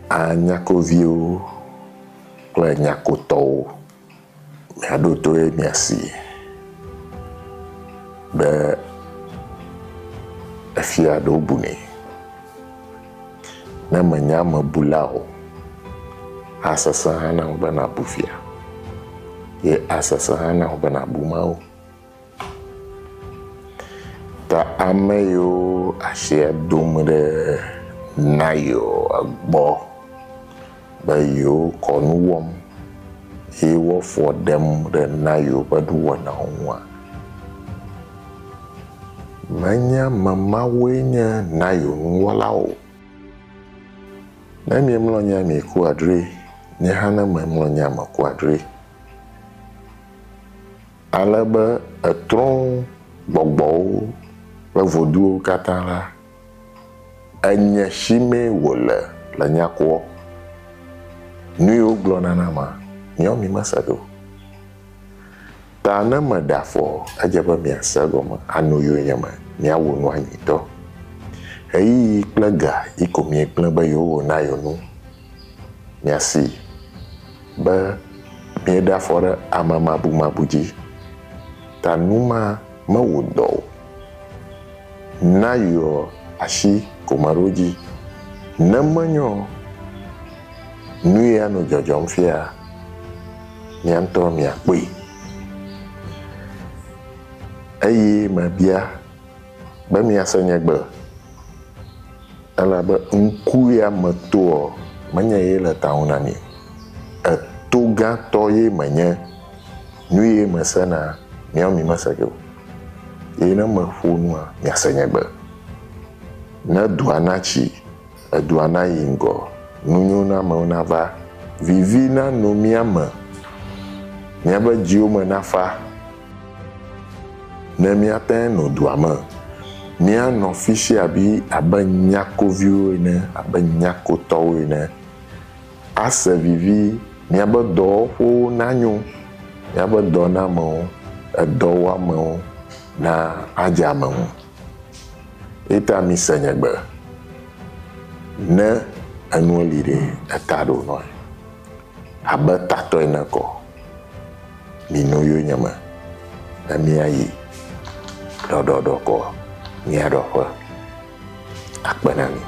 Anyakoviwo kple nyakotɔwo, miaɖo to ye miasi be efia ɖewo bunɛ. Ne mènya amebula o, asesẽ hã na wò be nàbu fia ye asesẽ hã na wò be nàbu Mawu. Ta ame yiwo asia dom ɖe na yewo egbɔ be yewo kɔnu wɔm ye wo afɔ ɖem ɖe na yewo ƒe nuwɔnawo ŋua, menye ame mawoe nye Nayo nuwɔlawo o. Ne miemlɔ anyi mieku adroe, nye hã ne memlɔ anyi meku adroe. Ale be etrɔ̃ gbɔgbɔwo kple voduwo katã la, enye shimee wòle le nyakoɔ. Nu yi wogblɔna na ma, miawo mimese ɖo. Ta ne meɖe afɔ, edze be miase egɔme ano yonyeme, miawɔ nua nyuitɔ. Ɣeyiɣi kple ga yi ko miegblẽ be yewowɔ na yewo nu, miasee be mieɖe afɔ ɖe amemabumabu dzi. Ta nu ma mewɔ dɔ o. Na yɔ asi ko meɖo dzi. Ne menyo nu ya nɔ dzɔdzɔm fia, mia ŋutɔ miakpɔe. Eye mebia be miase nye gbe, elabe ŋku ya metoa, menye ye le ta ŋu na mi o. Eto gãtɔ ye menye, nu ye mesena, miawo mimese ge o. Eye ne meƒo nua, miase nye gbe. Ne dua natsi, edua nayi ŋgɔ, nunyonamewo nava, vivi nano mía me, míaƒe dziwo me nafa, ne míate ŋu anɔ dua me, míanɔ fi sia fi abe nyakoviwo ene, abe nyakotɔwo ene, ase vivi, míaƒe dɔwɔƒewo nanyo, míaƒe dɔnamewo, edɔwɔamewo nadze ame ŋu. Eyi ta mise nye gbe, ne enuwo li ɖe, eta ɖo nɔe abe tatɔ ene kɔ. Mino yonyeme ne míayi ɖɔɖɔɖɔ kɔ mía ɖɔƒe. Akpe na mi.